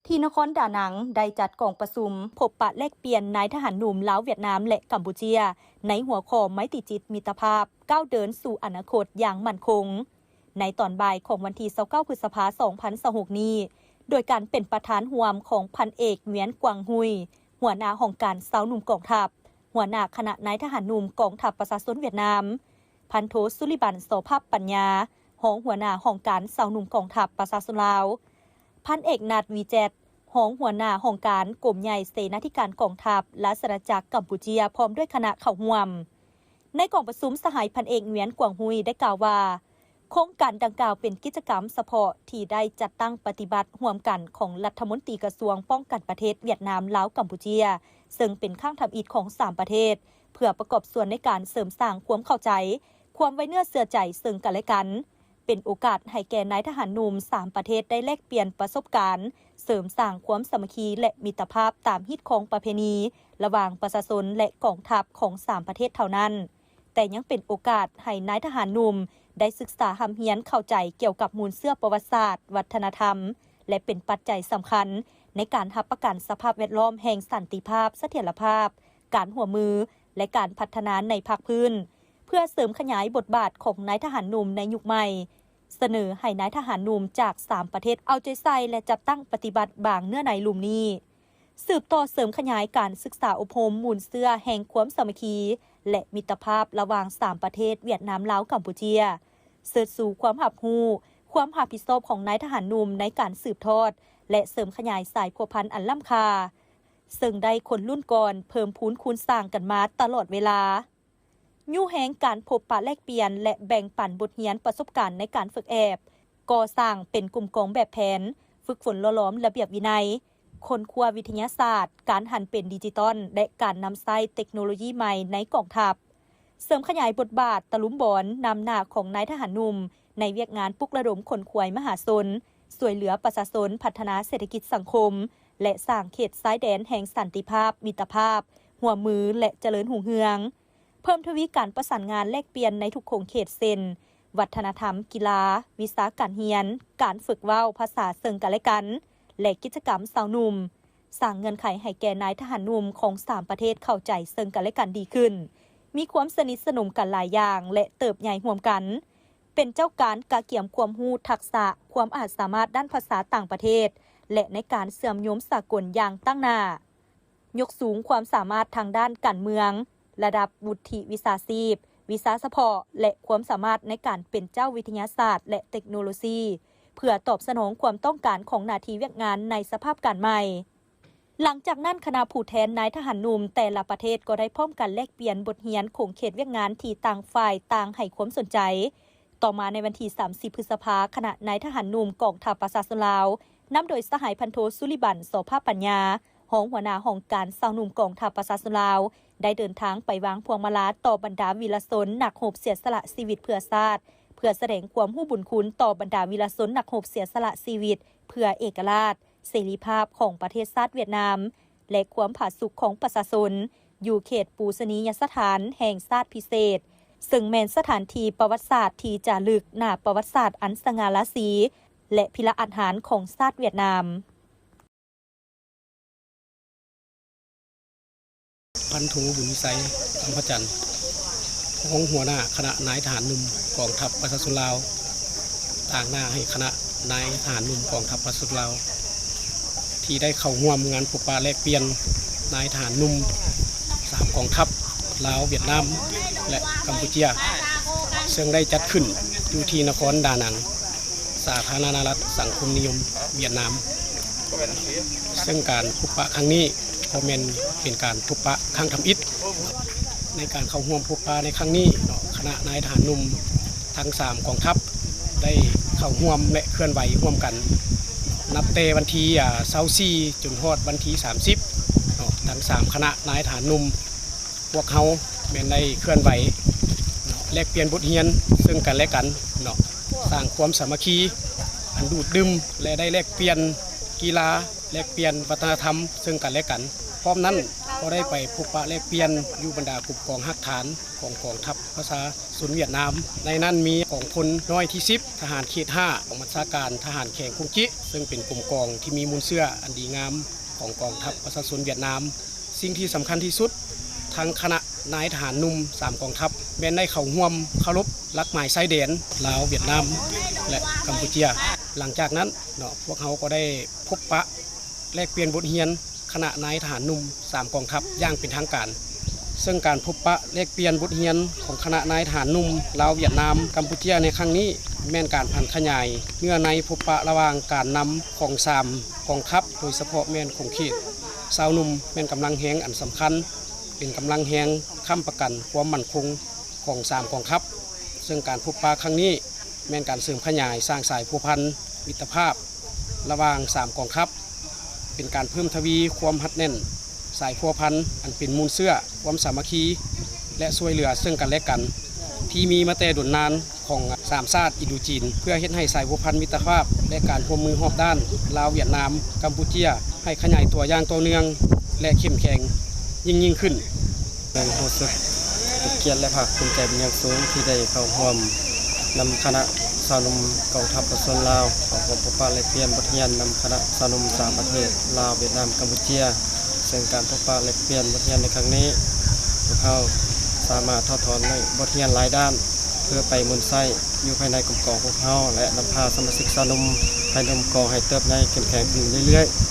ທີ່ນະຄອນດານັງ ໄດ້ຈັດກອງປະຊຸມພົບປະແລກປ່ຽນນາຍທະຫານໜຸ່ມລາວ, ຫວຽດນາມ ແລະ ກຳປູເຈຍ ໃນຫົວຂໍ້ໄມຕີຈິດມິດຕະພາບ ກ້າວເດີນສູ່ອະນາຄົດຢ່າງໝັ້ນຄົງ ໃນຕອນບ່າຍຂອງວັນທີຊາວເກົ້າ ພຶດສະພາ ສອງພັນຊາວຫົກນີ້ ໂດຍການເປັນປະທານຮ່ວມຂອງພັນເອກ ຫງວຽນ ກວາງຮຸຍ ຫົວໜ້າຫ້ອງການຊາວໜຸ່ມກອງທັບ, ຫົວໜ້າຄະນະນາຍທະຫານໜຸ່ມກອງທັບປະຊາຊົນຫວຽດນາມ, ພັນໂທ ສຸລິບັນ ສໍພາບປັນຍາ ຮອງຫົວໜ້າຫ້ອງການຊາວໜຸ່ມກອງທັບປະຊາຊົນລາວ, ພັນເອກ ນັດ ວີແຈັດ ຮອງຫົວໜ້າຫ້ອງການກົມໃຫຍ່ເສນາທິການກອງທັບລາຊະອານາຈັກກຳປູເຈຍ ພ້ອມດ້ວຍຄະນະເຂົ້າຮ່ວມ. ໃນກອງປະຊຸມ ສະຫາຍພັນເອກ ຫງວຽນ ກວາງຮຸຍ ໄດ້ກ່າວວ່າ ໂຄງການດັ່ງກ່າວເປັນກິດຈະກຳສະເພາະທີ່ໄດ້ຈັດຕັ້ງປະຕິບັດຮ່ວມກັນຂອງລັດຖະມົນຕີກະຊວງປ້ອງກັນປະເທດຫວຽດນາມ, ລາວ, ກຳປູເຈຍ ເຊິ່ງເປັນຄັ້ງທຳອິດຂອງສາມປະເທດ ເພື່ອປະກອບສ່ວນໃນການເສີມສ້າງຄວາມເຂົ້າໃຈ, ຄວາມໄວ້ເນື້ອເຊື່ອໃຈເຊິ່ງກັນແລະກັນ, ເປັນໂອກາດໃຫ້ແກ່ນາຍທະຫານໜຸ່ມສາມປະເທດໄດ້ແລກປ່ຽນປະສົບການ, ເສີມສ້າງຄວາມສາມັກຄີ ແລະ ມິດຕະພາບຕາມຮີດຄອງປະເພນີລະຫວ່າງປະຊາຊົນ ແລະ ກອງທັບຂອງສາມປະເທດເທົ່ານັ້ນ, ແຕ່ຍັງເປັນໂອກາດໃຫ້ນາຍທະຫານໜຸ່ມໄດ້ສຶກສາຮ່ຳຮຽນເຂົ້າໃຈກ່ຽວກັບມູນເຊື້ອປະຫວັດສາດ, ວັດທະນະທຳ ແລະ ເປັນປັດໄຈສຳຄັນໃນການຮັບປະກັນສະພາບແວດລ້ອມແຫ່ງສັນຕິພາບ, ສະຖຽນລະພາບ, ການຮ່ວມມື ແລະ ການພັດທະນາໃນພາກພື້ນ, ເພື່ອເສີມຂະຫຍາຍບົດບາດຂອງນາຍທະຫານໜຸ່ມໃນຍຸກໃໝ່, ສະເໜີໃຫ້ນາຍທະຫານໜຸ່ມຈາກສາມປະເທດເອົາໃຈໃສ່ ແລະ ຈັດຕັ້ງປະຕິບັດບາງເນື້ອໃນລຸ່ມນີ້. ສືບຕໍ່ເສີມຂະຫຍາຍການສຶກສາອົບຮົມມູນເຊື້ອແຫ່ງຄວາມສາມັກຄີ ແລະ ມິດຕະພາບລະຫວ່າງສາມປະເທດ ຫວຽດນາມ, ລາວ, ກຳປູເຈຍ, ເຊີດຊູຄວາມຮັບຮູ້, ຄວາມຮັບຜິດຊອບຂອງນາຍທະຫານໜຸ່ມໃນການສືບທອດ ແລະ ເສີມຂະຫຍາຍສາຍພົວພັນອັນລ້ຳຄ່າ ເຊິ່ງໄດ້ຄົນລຸ້ນກ່ອນເພີ່ມພູນຄູນສ້າງກັນມາຕະຫຼອດເວລາ. ຍູ້ແຮງການພົບປະແລກປ່ຽນ ແລະ ແບ່ງປັນບົດຮຽນປະສົບການໃນການຝຶກແອບ, ກໍ່ສ້າງເປັນກຸ່ມກອງແບບແຜນ, ຝຶກຝົນຫຼໍ່ຫຼອມລະບຽບວິໄນ, ຄົ້ນຄວ້າວິທະຍາສາດ, ການຫັນເປັນດິຈິຕອນ ແລະ ການນຳໃຊ້ເຕັກໂນໂລຢີໃໝ່ໃນກອງທັບ, ເສີມຂະຫຍາຍບົດບາດຕະລຸມບອນນຳໜ້າຂອງນາຍທະຫານໜຸ່ມໃນວຽກງານປຸກລະດົມຂົນຂວາຍມະຫາຊົນ, ຊ່ວຍເຫຼືອປະຊາຊົນ, ພັດທະນາເສດຖະກິດສັງຄົມ ແລະ ສ້າງເຂດຊາຍແດນແຫ່ງສັນຕິພາບ, ມິດຕະພາບ, ຮ່ວມມື ແລະ ຈະເລີນຮຸ່ງເຮືອງ. ເພີ່ມທະວີການປະສານງານແລກປ່ຽນໃນທຸກຂົງເຂດ ເຊັ່ນ ວັດທະນະທຳ, ກິລາ, ວິຊາການຮຽນ, ການຝຶກເວົ້າພາສາເຊິ່ງກັນແລະກັນ ແລະ ກິດຈະກຳຊາວໜຸ່ມ, ສ້າງເງື່ອນໄຂໃຫ້ແກ່ນາຍທະຫານໜຸ່ມຂອງສາມປະເທດເຂົ້າໃຈເຊິ່ງກັນແລະກັນດີຂຶ້ນ, ມີຄວາມສະໜິດສະໜົມກັນຫຼາຍຢ່າງ ແລະ ເຕີບໃຫຍ່ຮ່ວມກັນ, ເປັນເຈົ້າການກະກຽມຄວາມຮູ້ທັກສະ, ຄວາມອາດສາມາດດ້ານພາສາຕ່າງປະເທດ ແລະ ໃນການເຊື່ອມໂຍງສາກົນຢ່າງຕັ້ງໜ້າ. ຍົກສູງຄວາມສາມາດທາງດ້ານການເມືອງ, ລະດັບວຸດທິວິຊາຊີບ, ວິຊາສະເພາະ ແລະ ຄວາມສາມາດໃນການເປັນເຈົ້າວິທະຍາສາດ ແລະ ເຕັກໂນໂລຊີ ເພື່ອຕອບສະໜອງຄວາມຕ້ອງການຂອງໜ້າທີ່ວຽກງານໃນສະພາບການໃໝ່. ຫຼັງຈາກນັ້ນ, ຄະນະຜູ້ແທນນາຍທະຫານໜຸ່ມແຕ່ລະປະເທດກໍໄດ້ພ້ອມກັນແລກປ່ຽນບົດຮຽນຂົງເຂດວຽກງານທີ່ຕ່າງຝ່າຍຕ່າງໃຫ້ຄວາມສົນໃຈ. ຕໍ່ມາໃນວັນທີສາມສິບ ພຶດສະພາ, ຄະນະນາຍທະຫານໜຸ່ມກອງທັບປະຊາຊົນລາວ ນຳໂດຍສະຫາຍພັນໂທ ສຸລິບັນ ສໍພາບປັນຍາ ຮອງຫົວໜ້າຫ້ອງການຊາວໜຸ່ມກອງທັບປະຊາຊົນລາວ ໄດ້ເດີນທາງໄປວາງພວງມາລາຕໍ່ບັນດາວີລະຊົນນັກຮົບເສຍສະຫຼະຊີວິດເພື່ອຊາດ, ເພື່ອສະແດງຄວາມຮູ້ບຸນຄຸນຕໍ່ບັນດາວີລະຊົນນັກຮົບເສຍສະຫຼະຊີວິດເພື່ອເອກະລາດ, ເສລີພາບຂອງປະເທດຊາດຫວຽດນາມ ແລະ ຄວາມຜາສຸກຂອງປະຊາຊົນ ຢູ່ເຂດປູຊະນີຍະສະຖານແຫ່ງຊາດພິເສດ, ເຊິ່ງແມ່ນສະຖານທີ່ປະຫວັດສາດທີ່ຈາລຶກໜ້າປະຫວັດສາດອັນສະຫງ່າລາສີ ແລະ ພິລະອາດຫານຂອງຊາດຫວຽດນາມ. ພັນໂທ ບຸນວິໄຊ ຄຳພະຈັນ ຮອງຫົວໜ້າຄະນະນາຍທະຫານໜຸ່ມກອງທັບປະຊາຊົນລາວ ຕາງໜ້າໃຫ້ຄະນະນາຍທະຫານໜຸ່ມກອງທັບປະຊາຊົນລາວ ທີ່ໄດ້ເຂົ້າຮ່ວມງານພົບປະແລກປ່ຽນນາຍທະຫານໜຸ່ມສາມກອງທັບ ລາວ, ຫວຽດນາມ ແລະ ກຳປູເຈຍ ເຊິ່ງໄດ້ຈັດຂຶ້ນຢູ່ທີ່ນະຄອນດານັງ ສາທາລະນະລັດສັງຄົມນິຍົມຫວຽດນາມ. ເຊິ່ງການພົບປະຄັ້ງນີ້ກໍແມ່ນເປັນການພົບປະຄັ້ງທຳອິດ. ໃນການເຂົ້າຮ່ວມພົບປະໃນຄັ້ງນີ້ເນາະ, ຄະນະນາຍທະຫານໜຸ່ມທັງສາມກອງທັບໄດ້ເຂົ້າຮ່ວມ ແລະ ເຄື່ອນໄຫວຮ່ວມກັນ ນັບແຕ່ວັນທີ ອາ ຊາວສີ່ ຈົນຮອດວັນທີ ສາມສິບ ເນາະ, ທັງສາມຄະນະນາຍທະຫານໜຸ່ມ ພວກເຮົາແມ່ນໄດ້ເຄື່ອນໄຫວເນາະ, ແລກປ່ຽນບົດຮຽນເຊິ່ງກັນແລະກັນເນາະ, ສ້າງຄວາມສາມັກຄີອັນດູດດື່ມ ແລະ ໄດ້ແລກປ່ຽນກິລາ, ແລກປ່ຽນວັດທະນະທຳເຊິ່ງກັນແລະກັນ. ພ້ອມນັ້ນ ກໍໄດ້ໄປພົບປະແລກປ່ຽນຢູ່ບັນດາກົມກອງຮາກຖານຂອງກອງທັບປະຊາຊົນຫວຽດນາມ. ໃນນັ້ນມີກອງພົນນ້ອຍທີສິບ ທະຫານເຂດຫ້າ ກອງບັນຊາການທະຫານແຂວງກົງຈິ ເຊິ່ງເປັນກົມກອງທີ່ມີມູນເຊື້ອອັນດີງາມຂອງກອງທັບປະຊາຊົນຫວຽດນາມ. ສິ່ງທີ່ສຳຄັນທີ່ສຸດ, ທັງຄະນະນາຍທະຫານໜຸ່ມສາມກອງທັບ ແມ່ນໄດ້ເຂົ້າຮ່ວມເຄົາລົບຫຼັກໝາຍຊາຍແດນລາວ, ຫວຽດນາມ ແລະ ກຳປູເຈຍ. ຫຼັງຈາກນັ້ນເນາະ, ພວກເຮົາກໍໄດ້ພົບປະແລກປ່ຽນບົດຮຽນຄະນະນາຍທະຫານໜຸ່ມສາມກອງທັບຢ່າງເປັນທາງການ. ເຊິ່ງການພົບປະແລກປ່ຽນບົດຮຽນຂອງຄະນະນາຍທະຫານໜຸ່ມລາວ, ຫວຽດນາມ, ກຳປູເຈຍໃນຄັ້ງນີ້ ແມ່ນການຜັນຂະຫຍາຍເນື້ອໃນພົບປະລະຫວ່າງການນຳຂອງສາມກອງທັບ, ໂດຍສະເພາະແມ່ນຂົງເຂດຊາວໜຸ່ມ ແມ່ນກຳລັງແຮງອັນສຳຄັນ, ເປັນກຳລັງແຮງຄ້ຳປະກັນຄວາມໝັ້ນຄົງຂອງສາມກອງທັບ. ເຊິ່ງການພົບປະຄັ້ງນີ້ ແມ່ນການເສີມຂະຫຍາຍສ້າງສາຍພົວພັນມິດຕະພາບລະຫວ່າງສາມກອງທັບ, ເປັນການເພີ່ມທະວີຄວາມຮັດແໜ້ນສາຍພົວພັນ ອັນເປັນມູນເຊື້ອຄວາມສາມັກຄີ ແລະ ຊ່ວຍເຫຼືອເຊິ່ງກັນແລະກັນ ທີ່ມີມາແຕ່ດົນນານຂອງສາມຊາດອິນໂດຈີນ, ເພື່ອເຮັດໃຫ້ສາຍພົວພັນມິດຕະພາບ ແລະ ການຮ່ວມມືຮອບດ້ານລາວ, ຫວຽດນາມ, ກຳປູເຈຍ ໃຫ້ຂະຫຍາຍຕົວຢ່າງຕໍ່ເນື່ອງ ແລະ ເຂັ້ມແຂງຍິ່ງໆຂຶ້ນ. ຮູ້ສຶກເປັນກຽດ ແລະ ພາກພູມໃຈເປັນຢ່າງສູງ ທີ່ໄດ້ເຂົ້າຮ່ວມນຳຄະນະຊາວໜຸ່ມກອງທັບປະຊາຊົນລາວ ເຂົ້າຮ່ວມພົບປະແລກປ່ຽນບົດຮຽນນຳຄະນະຊາວໜຸ່ມສາມປະເທດ ລາວ, ຫວຽດນາມ, ກຳປູເຈຍ. ເຊິ່ງການພົບປະແລກປ່ຽນບົດຮຽນໃນຄັ້ງນີ້, ພວກເຮົາສາມາດຖອດຖອນໄດ້ບົດຮຽນຫຼາຍດ້ານ ເພື່ອໄປໝູນໃຊ້ຢູ່ພາຍໃນກົມກອງພວກເຮົາ ແລະ ນຳພາສະມາຊິກຊາວໜຸ່ມພາຍໃນກົມກອງໃຫ້ເຕີບໃຫຍ່ເຂັ້ມແຂງຂຶ້ນເລື້ອຍໆ.